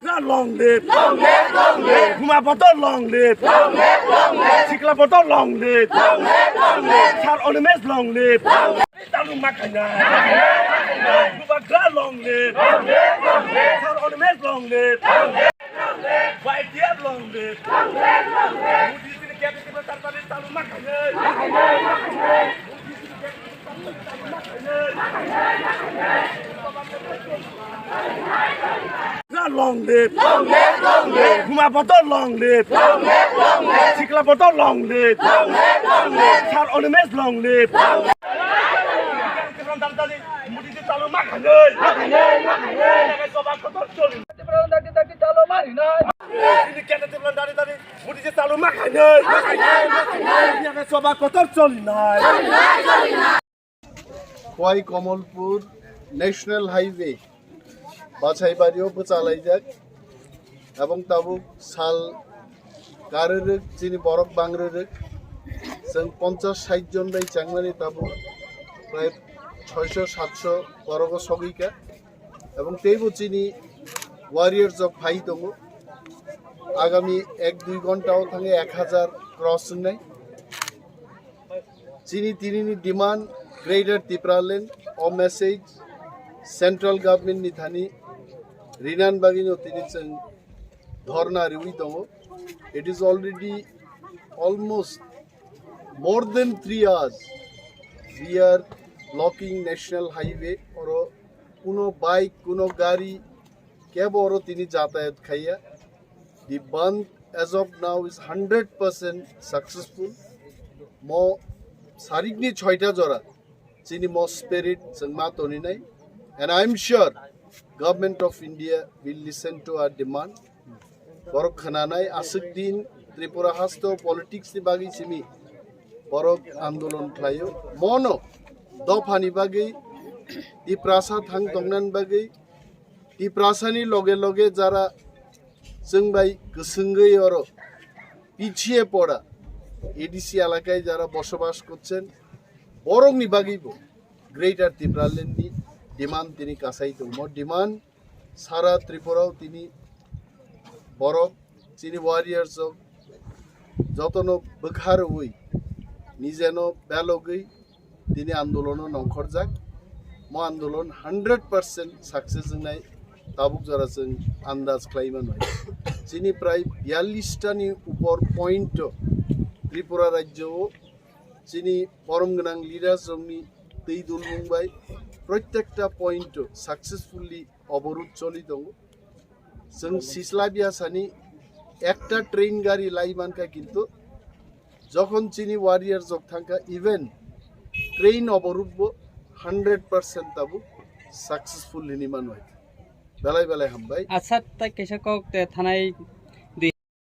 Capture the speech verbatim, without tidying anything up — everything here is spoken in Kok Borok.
Long live! Long live! Long live! Buma Bodol long live! Long live! Long live! Sikla Bodol long live! Long live! Long live! Sir Animesh long live! Long live! Talu Makhainai! Bubagra long live! Long live! Long live! Sir Animesh long live! Long live! Long live! Y T F long live! Long live! Long live! Modi ji ni cabinet ni tarpale Talu Makhainai! Long live! Long live! Long live! Buma Bodol long live! Long live! Long live! Sikla Bodol long live! Long live! Long live! Sir Animesh long live! Long live! Modi ji Talu Makhainai! Makhainai! Makhainai! Soba kotor choli. Dagi dagi Talu Makhainai! Ini kena Talu Makhainai! Modi ji Talu Makhainai! Makhainai! Makhainai! Ini soba kotor choli nai! Khowai Kamalpur National Highway bachai bario bwchalaijak, ebong tabuk sal karwrwk, chini borok bangrwrwk, chwng ponchash sait jon bai changmani tabuk prai soisho satso borogo sogwikha, ebong teibo chini warriors rok phai tongo, agami ek dui ghonta o thangwi ek hajar cross wngnai. Chini tinini demand Greater Tipraland, o message central government ni thani rinan bagwino tini chwng dhorna riwi tongo. It is already almost more than three hours we are blocking national highway, oro kuno bike, kuno gari kebo oro tini jatayat khaiya. The bandh as of now is hundred percent successful. Mo sarikni choita jora chini mo spirit chwng ma toninai. And I am sure Government of India will listen to our demand. Borok khwnanai aswk din Tripura hasto politics ni bagwi simi borok andolon khlaio. Mono dophani bagwi, Tiprasa thang tongnan bagwi, Tiprasani loge loge jara chwng bai kwswngwi oro pichhiye pora A D C elakai jara bosobas korchen, borokni bagwibo Greater Tipraland ni demand tini kasai tongo. Demand sara Tripura o tini borok chini warriors rok jotono bwkha rwui nijeno belogwi tini andolono nongkhorjak. Mo andolon hundred percent success wngnai tabuk jora chwng andaj khlai mano. Chini prai biyallish ta ni upor point o Tripura rajyo o chini borom gwnang leaders rokni twi dulmung bai protekta point o successfully oborud choli tongo. Chwng sislabya sani ekta train gari lai mankha, kintu jokhon chini warriors rok thangkha, even train oborud bo hundred percent tabuk successful hinwi mano. Belai belai hambai. Acha, tai kaisa kok te thanai